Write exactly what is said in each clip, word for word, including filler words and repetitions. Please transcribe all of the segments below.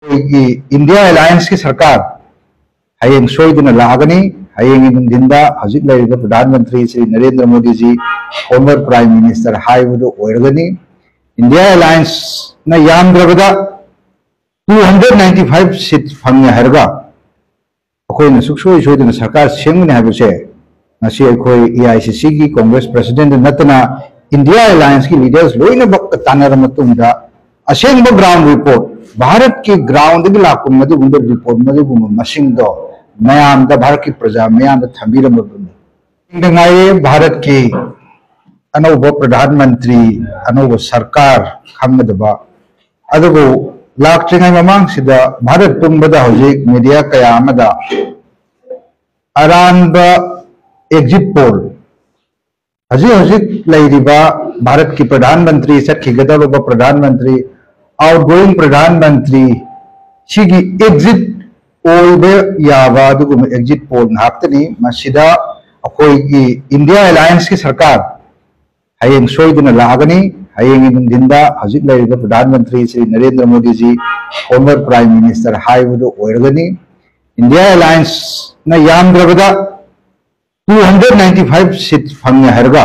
ꯑꯩꯈꯣꯏꯒꯤ ꯏꯟꯗꯤꯌꯥ ꯑꯦꯂꯥꯌꯟꯁꯀꯤ ꯁꯔꯀꯥꯔ ꯍꯌꯦꯡ ꯁꯣꯏꯗꯅ ꯂꯥꯛꯑꯒꯅꯤ꯫ ꯍꯌꯦꯡꯒꯤ ꯅꯨꯡꯊꯤꯟꯗ ꯍꯧꯖꯤꯛ ꯂꯩꯔꯤꯕ Pradhan Mantri Shri Narendra ꯃꯣꯗꯤꯖꯤ, former Prime Minister, ꯍꯥꯏꯕꯗꯨ ꯑꯣꯏꯔꯒꯅꯤ꯫ ꯏꯟꯗꯤꯌꯥ ꯑꯦꯂꯥꯌꯟꯁꯅ ꯌꯥꯝꯗ꯭ꯔꯕꯗ two hundred ninety five seat ꯐꯪꯉꯦ ꯍꯥꯏꯔꯒ ꯑꯩꯈꯣꯏꯅ ꯁꯨꯡꯁꯣꯏ ꯁꯣꯏꯗꯅ ꯁꯔꯀꯥꯔ ꯁꯦꯝꯒꯅꯤ ꯍꯥꯏꯕꯁꯦ ꯉꯁꯤ ꯑꯩꯈꯣꯏ AICCꯒꯤ Congress Presidentꯗ ꯅꯠꯇꯅ ꯏꯟꯗꯤꯌꯥ ꯑꯦꯂꯥꯌꯟꯁꯀꯤ leaders ꯂꯣꯏꯅꯃꯛꯀ ꯇꯥꯟꯅꯔ ꯃꯇꯨꯡꯗ ꯑꯁꯦꯡꯕ ground report, ꯚꯥꯔꯠꯀꯤ groundꯗꯒꯤ ꯂꯥꯛꯄ ꯃꯗꯨꯒꯨꯝꯕ report, ꯃꯗꯨꯒꯨꯝꯕ ꯃꯁꯤꯡꯗꯣ ꯃꯌꯥꯝꯗ, ꯚꯥꯔꯠꯀꯤ ꯄ꯭ꯔꯖꯥ ꯃꯌꯥꯝꯗ ꯊꯝꯕꯤꯔꯝꯕꯗꯨꯅꯤ꯫ ꯉꯥꯏꯔꯦ ꯚꯥꯔꯠꯀꯤ ꯑꯅꯧꯕ ꯄ꯭ꯔꯙꯥꯟ ꯃꯟꯇ꯭ꯔꯤ, ꯑꯅꯧꯕ ꯁꯔꯀꯥꯔ ꯈꯪꯒꯗꯕ꯫ ꯑꯗꯨꯕꯨ ꯂꯥꯛꯇ꯭ꯔꯤꯉꯩ ꯃꯃꯥꯡꯁꯤꯗ ꯚꯥꯔꯠ ꯄꯨꯝꯕꯗ ꯍꯧꯖꯤꯛ media ꯀꯌꯥ ꯑꯃꯗ ꯑꯔꯥꯟꯕ exit poll, ꯍꯧꯖꯤꯛ ꯍꯧꯖꯤꯛ ꯂꯩꯔꯤꯕ ꯚꯥꯔꯠꯀꯤ ꯄ꯭ꯔꯙꯥꯟ ꯃꯟꯇ꯭ꯔꯤ, ꯆꯠꯈꯤꯒꯗꯧꯔꯕ ꯄ꯭ꯔꯙꯥꯟ ꯃꯟꯇ꯭ꯔꯤ, outgoing ꯄ꯭ꯔꯙꯥꯟ ꯃꯟꯇ꯭ꯔꯤ, ꯁꯤꯒꯤ exit ꯑꯣꯏꯕ ꯌꯥꯕ ꯑꯗꯨꯒꯨꯝꯕ exit poll ꯉꯥꯛꯇꯅꯤ꯫ ꯃꯁꯤꯗ ꯑꯩꯈꯣꯏꯒꯤ ꯏꯟꯗꯤꯌꯥ ꯑꯦꯂꯥꯌꯟꯁꯀꯤ ꯁꯔꯀꯥꯔ ꯍꯌꯦꯡ ꯁꯣꯏꯗꯅ ꯂꯥꯛꯑꯒꯅꯤ꯫ ꯍꯌꯦꯡꯒꯤ ꯅꯨꯡꯊꯤꯟꯗ ꯍꯧꯖꯤꯛ ꯂꯩꯔꯤꯕ Pradhan Mantri Shri Narendra ꯃꯣꯗꯤꯖꯤ, former Prime Minister, ꯍꯥꯏꯕꯗꯨ ꯑꯣꯏꯔꯒꯅꯤ꯫ ꯏꯟꯗꯤꯌꯥ ꯑꯦꯂꯥꯌꯟꯁꯅ ꯌꯥꯝꯗ꯭ꯔꯕꯗ two hundred ninety five seat ꯐꯪꯉꯦ ꯍꯥꯏꯔꯒ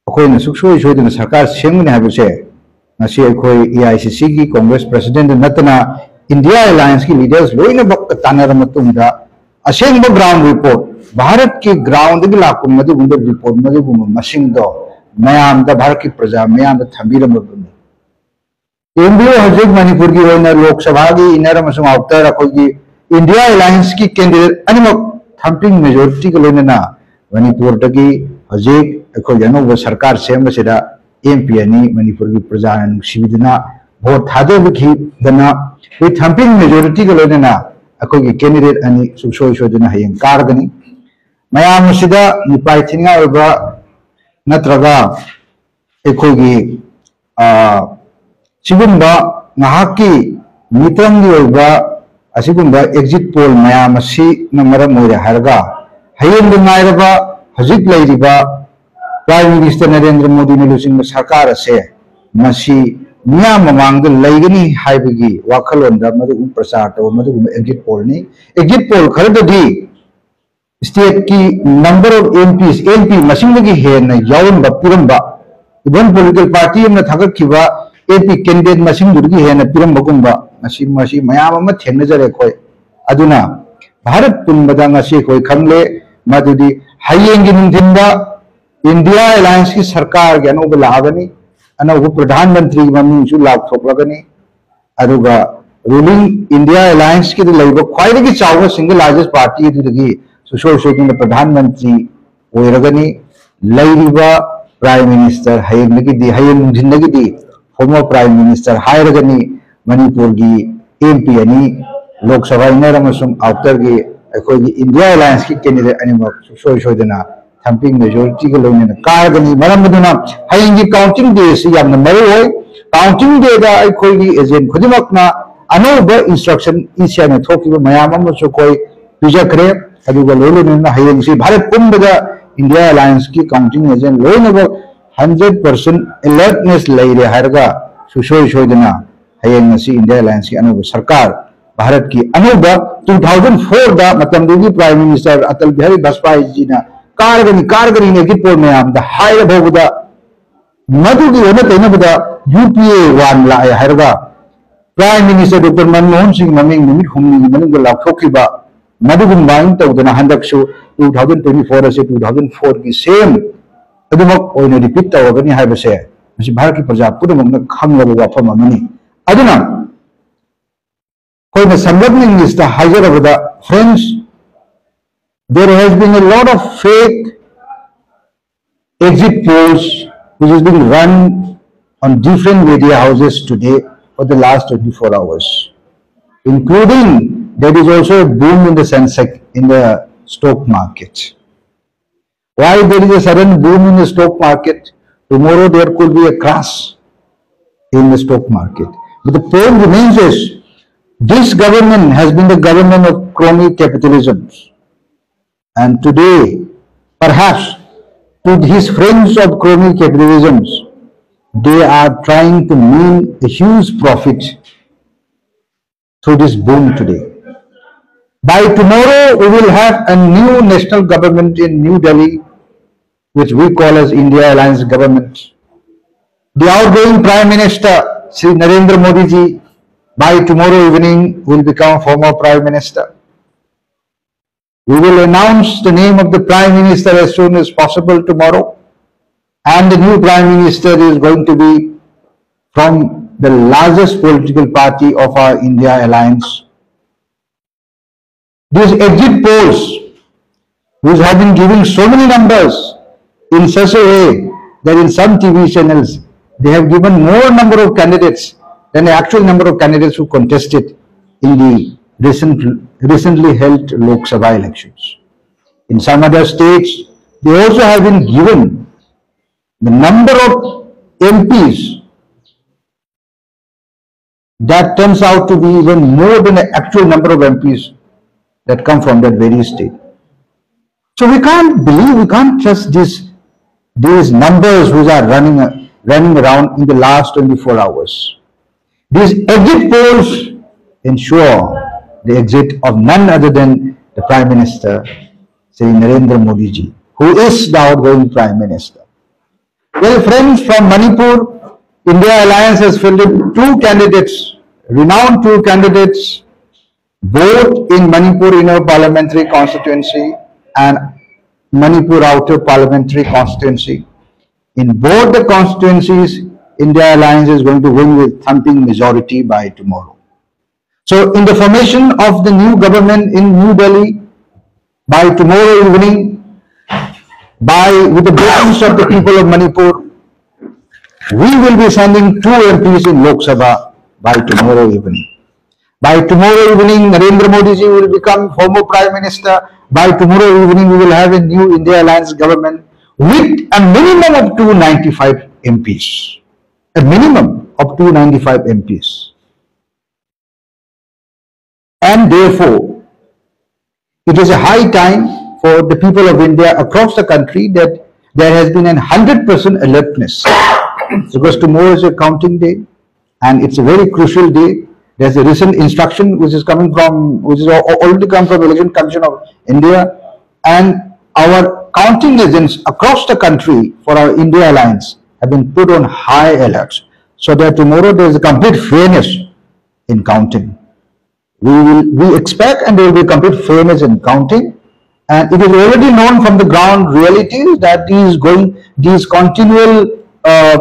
ꯑꯩꯈꯣꯏꯅ ꯁꯨꯡꯁꯣꯏ ꯁꯣꯏꯗꯅ ꯁꯔꯀꯥꯔ ꯁꯦꯝꯒꯅꯤ ꯍꯥꯏꯕꯁꯦ ꯉꯁꯤ ꯑꯩꯈꯣꯏ AICCꯒꯤ Congress Presidentꯗ ꯅꯠꯇꯅ ꯏꯟꯗꯤꯌꯥ ꯑꯦꯂꯥꯌꯟꯁꯀꯤ leaders ꯂꯣꯏꯅꯃꯛꯀ ꯇꯥꯟꯅꯔ ꯃꯇꯨꯡꯗ ꯑꯁꯦꯡꯕ ground report, ꯚꯥꯔꯠꯀꯤ groundꯗꯒꯤ ꯂꯥꯛꯄ ꯃꯗꯨꯒꯨꯝꯕ report, ꯃꯗꯨꯒꯨꯝꯕ ꯃꯁꯤꯡꯗꯣ ꯃꯌꯥꯝꯗ, ꯚꯥꯔꯠꯀꯤ ꯄ꯭ꯔꯖꯥ ꯃꯌꯥꯝꯗ ꯊꯝꯕꯤꯔꯝꯃꯕꯅꯤ꯫ ꯌꯦꯡꯕꯤꯌꯨ, ꯍꯧꯖꯤꯛ ꯃꯅꯤꯄꯨꯔꯒꯤ ꯑꯣꯏꯅ ꯂꯣꯛ ꯁꯚꯥꯒꯤ inner ꯑꯃꯁꯨꯡ outer ꯑꯩꯈꯣꯏꯒꯤ ꯏꯟꯗꯤꯌꯥ ꯑꯦꯂꯥꯌꯟꯁꯀꯤ candidate ꯑꯅꯤꯃꯛ thumping majorityꯒ ꯂꯣꯏꯅꯅ ꯃꯅꯤꯄꯨꯔꯗꯒꯤ ꯍꯧꯖꯤꯛ ꯑꯩꯈꯣꯏꯒꯤ ꯑꯅꯧꯕ ꯁꯔꯀꯥꯔ ꯁꯦꯝꯕꯁꯤꯗ MP ꯑꯅꯤ ꯃꯅꯤꯄꯨꯔꯒꯤ ꯄ꯭ꯔꯖꯥꯅ ꯅꯨꯡꯁꯤꯕꯤꯗꯨꯅ vote ꯊꯥꯗꯕꯤꯈꯤꯗꯅ with thumping majorityꯒ ꯂꯣꯏꯅꯅ ꯑꯩꯈꯣꯏꯒꯤ candidate ꯑꯅꯤ ꯁꯨꯡꯁꯣꯏ ꯁꯣꯏꯗꯅ ꯍꯌꯦꯡ ꯀꯥꯔꯒꯅꯤ꯫ ꯃꯌꯥꯝ ꯑꯁꯤꯗ ꯃꯤꯄꯥꯏ ꯊꯤꯅꯤꯡꯉꯥꯏ ꯑꯣꯏꯕ ꯅꯠꯇ꯭ꯔꯒ ꯑꯩꯈꯣꯏꯒꯤ, ꯑ, ꯁꯤꯒꯨꯝꯕ ꯉꯥꯏꯍꯥꯛꯀꯤ ꯃꯤꯇꯪꯒꯤ ꯑꯣꯏꯕ ꯑꯁꯤꯒꯨꯝꯕ exit poll ꯃꯌꯥꯝ ꯑꯁꯤꯅ ꯃꯔꯝ ꯑꯣꯏꯔꯦ ꯍꯥꯏꯔꯒ ꯍꯌꯦꯡꯗ ꯉꯥꯏꯔꯕ ꯍꯧꯖꯤꯛ ꯂꯩꯔꯤꯕ Prime Minister ꯅꯔꯦꯟꯗ꯭ꯔ ꯃꯣꯗꯤꯅ ꯂꯨꯆꯤꯡꯕ ꯁꯔꯀꯥꯔ ꯑꯁꯦ ꯃꯁꯤ ꯃꯤꯌꯥꯝ ꯃꯃꯥꯡꯗ ꯂꯩꯒꯅꯤ ꯍꯥꯏꯕꯒꯤ ꯋꯥꯈꯜꯂꯣꯟꯗ ꯃꯗꯨꯒꯨꯝꯕ ꯄ꯭ꯔꯆꯥꯔ ꯇꯧꯕ ꯃꯗꯨꯒꯨꯝꯕ ꯑꯦꯛꯖꯤꯠ ꯄꯣꯜꯅꯤ꯫ ꯑꯦꯛꯖꯤꯠ ꯄꯣꯜ ꯈꯔꯗꯗꯤ stateꯀꯤ number of MPs, MP ꯃꯁꯤꯡꯗꯒꯤ ꯍꯦꯟꯅ ꯌꯥꯎꯔꯝꯕ, ꯄꯤꯔꯝꯕ, even political party ꯑꯃꯅ ꯊꯥꯒꯠꯈꯤꯕ MP candidate ꯃꯁꯤꯡꯗꯨꯗꯒꯤ ꯍꯦꯟꯅ ꯄꯤꯔꯝꯕꯒꯨꯝꯕ, ꯃꯁꯤ, ꯃꯁꯤ ꯃꯌꯥꯝ ꯑꯃ ꯊꯦꯡꯅꯖꯔꯦ ꯑꯩꯈꯣꯏ꯫ ꯑꯗꯨꯅ ꯚꯥꯔꯠ ꯄꯨꯝꯕꯗ ꯉꯁꯤ ꯑꯩꯈꯣꯏ ꯈꯪꯂꯦ ꯃꯗꯨꯗꯤ ꯍꯌꯦꯡꯒꯤ ꯅꯨꯡꯊꯤꯟꯗ India Allianceꯀꯤ ꯁꯔꯀꯥꯔꯒꯤ ꯑꯅꯧꯕ ꯂꯥꯛꯑꯒꯅꯤ, ꯑꯅꯧꯕ ꯄ꯭ꯔꯙꯥꯟ ꯃꯟꯇ꯭ꯔꯤꯒꯤ ꯃꯃꯤꯡꯁꯨ ꯂꯥꯎꯊꯣꯛꯂꯒꯅꯤ꯫ ꯑꯗꯨꯒ ruling India Allianceꯀꯤꯗ ꯂꯩꯕ ꯈ꯭ꯋꯥꯏꯗꯒꯤ ꯆꯥꯎꯕ single largest party ꯑꯗꯨꯗꯒꯤ ꯁꯨꯡꯁꯣꯏ ꯁꯣꯏꯗꯅ ꯄ꯭ꯔꯙꯥꯟ ꯃꯟꯇ꯭ꯔꯤ ꯑꯣꯏꯔꯒꯅꯤ꯫ ꯂꯩꯔꯤꯕ Prime Minister ꯍꯌꯦꯡꯗꯒꯤꯗꯤ, ꯍꯌꯦꯡ ꯅꯨꯡꯊꯤꯟꯗꯒꯤꯗꯤ former Prime Minister ꯍꯥꯏꯔꯒꯅꯤ꯫ ꯃꯅꯤꯄꯨꯔꯒꯤ MP ꯑꯅꯤ, Lok Sabha inner ꯑꯃꯁꯨꯡ outerꯒꯤ ꯑꯩꯈꯣꯏꯒꯤ India Allianceꯀꯤ candidate ꯑꯅꯤꯃꯛ ꯁꯨꯡꯁꯣꯏ ꯁꯣꯏꯗꯅ thumping majorityꯒ ꯂꯣꯏꯅꯅ ꯀꯥꯔꯒꯅꯤ꯫ ꯃꯔꯝ ꯑꯗꯨꯅ ꯍꯌꯦꯡꯒꯤ counting dayꯁꯤ ꯌꯥꯝꯅ ꯃꯔꯨ ꯑꯣꯏ꯫ Counting dayꯗ ꯑꯩꯈꯣꯏꯒꯤ agent ꯈꯨꯗꯤꯡꯃꯛꯅ ꯑꯅꯧꯕ instruction ECIꯅ ꯊꯣꯛꯈꯤꯕ ꯃꯌꯥꯝ ꯑꯃꯁꯨ ꯑꯩꯈꯣꯏ ꯄꯤꯖꯈ꯭ꯔꯦ꯫ ꯑꯗꯨꯒ ꯂꯣꯏ ꯂꯣꯏꯅꯅ ꯍꯌꯦꯡꯁꯤ ꯚꯥꯔꯠ ꯄꯨꯝꯕꯗ India Allianceꯀꯤ counting agent ꯂꯣꯏꯅꯃꯛ hundred percent alertness ꯂꯩꯔꯦ ꯍꯥꯏꯔꯒ ꯁꯨꯡꯁꯣꯏ ꯁꯣꯏꯗꯅ ꯍꯌꯦꯡ ꯉꯁꯤ India Allianceꯀꯤ ꯑꯅꯧꯕ ꯁꯔꯀꯥꯔ, ꯚꯥꯔꯠꯀꯤ ꯑꯅꯧꯕ two thousand fourꯗ ꯃꯇꯝꯗꯨꯒꯤ Prime Minister Atal Bihari Vajpayeeꯖꯤꯅ ꯀꯥꯔꯒꯅꯤ, ꯀꯥꯔꯒꯅꯤꯅ exit poll ꯃꯌꯥꯝꯗ ꯍꯥꯏꯔ ꯐꯥꯎꯕꯗ ꯃꯗꯨꯒꯤ ꯑꯣꯟꯅ ꯇꯩꯅꯕꯗ UPA one ꯂꯥꯛꯑꯦ ꯍꯥꯏꯔꯒ Prime Minister Doctor Manmohan Singh ꯃꯃꯤꯡ ꯅꯨꯃꯤꯠ ꯍꯨꯝꯅꯤꯒꯤ ꯃꯅꯨꯡꯗ ꯂꯥꯎꯊꯣꯛꯈꯤꯕ, ꯃꯗꯨꯒꯨꯝꯕ ꯑꯃ ꯇꯧꯗꯅ ꯍꯟꯗꯛꯁꯨ two thousand twenty four ꯑꯁꯤ two thousand fourꯒꯤ same ꯑꯗꯨꯃꯛ ꯑꯣꯏꯅ repeat ꯇꯧꯔꯒꯅꯤ ꯍꯥꯏꯕꯁꯦ ꯃꯁꯤ ꯚꯥꯔꯠꯀꯤ ꯄ꯭ꯔꯖꯥ ꯄꯨꯝꯅꯃꯛꯅ ꯈꯪꯂꯕ ꯋꯥꯐꯝ ꯑꯃꯅꯤ꯫ ꯑꯗꯨꯅ ꯑꯩꯈꯣꯏꯅ ꯁꯝꯂꯞꯅ Englishꯇ ꯍꯥꯏꯖꯔꯕꯗ, friends, there has been a lot of fake exit polls which has been run on different media houses today for the last twenty-four hours, including there is also a boom in the Sensex, in the stock market. Why there is a sudden boom in the stock market? Tomorrow there could be a crash in the stock market. But the point remains is, this government has been the government of crony capitalism. And today, perhaps, to his friends of crony capitalism, They are trying to make a huge profit through this boom today. By tomorrow, we will have a new national government in New Delhi, which we call as India Alliance government. The outgoing Prime Minister, Shri Narendra Modi ji, by tomorrow evening will become former Prime Minister. We will announce the name of the Prime Minister as soon as possible tomorrow. And the new Prime Minister is going to be from the largest political party of our India Alliance. These exit polls, which have been giving so many numbers in such a way that in some T V channels, they have given more number of candidates than the actual number of candidates who contested in the recent, recently held Lok Sabha elections. In some other states, they also have been given the number of M Ps that turns out to be even more than the actual number of M Ps that come from that very state. So we can't believe, we can't trust these, these numbers which are running, running around in the last twenty-four hours. These exit polls ensure the exit of none other than the Prime Minister, Shri Narendra Modi ji, who is the outgoing Prime Minister. Well, friends, from Manipur, India Alliance has fielded two candidates, renowned two candidates, both in Manipur Inner Parliamentary Constituency and Manipur Outer Parliamentary Constituency. In both the constituencies, India Alliance is going to win with thumping majority by tomorrow. So, in the formation of the new government in New Delhi, by tomorrow evening, by, with the blessings of the people of Manipur, we will be sending two M Ps in Lok Sabha by tomorrow evening. By tomorrow evening, Narendra Modi ji will become former Prime Minister. By tomorrow evening, we will have a new India Alliance government with a minimum of two ninety-five M Ps. A minimum of two ninety-five M Ps. And therefore, it is a high time for the people of India across the country that there has been an hundred percent alertness. Because tomorrow is a counting day, and it's a very crucial day. There's a recent instruction which is coming from, which is al-, already come from Election Commission of India, and our counting agents across the country for our India Alliance have been put on high alert, so that tomorrow there is a complete fairness in counting. We will, we expect, and there will be complete fairness in counting. And it is already known from the ground realities that these going, these continual, uh,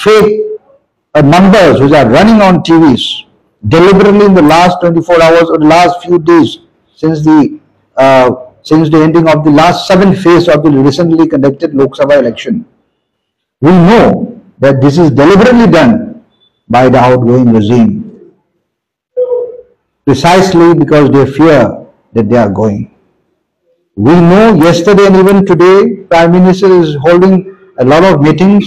fake, uh, numbers which are running on T Vs deliberately in the last twenty-four hours or the last few days since the, uh, since the ending of the last seven phase of the recently conducted Lok Sabha election, we know that this is deliberately done by the outgoing regime, precisely because they fear that they are going. We know yesterday and even today, Prime Minister is holding a lot of meetings.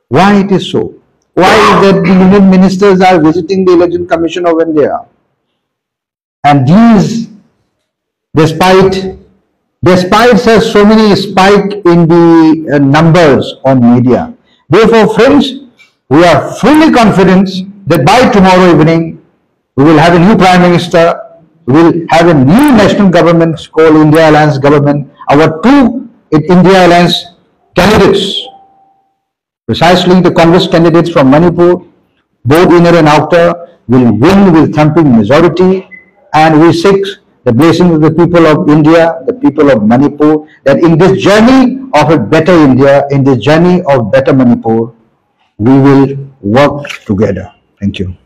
Why it is so? Why is that the Union Ministers are visiting the Election Commission of India? And these, despite, despite such so many spike in the, uh, numbers on media. Therefore, friends, we are fully confident that by tomorrow evening, we will have a new Prime Minister, we will have a new national government called India Alliance government. Our two India Alliance candidates, precisely the Congress candidates from Manipur, both inner and outer, will win with thumping majority, and we seek the blessing of the people of India, the people of Manipur, that in this journey of a better India, in this journey of better Manipur, we will work together. Thank you.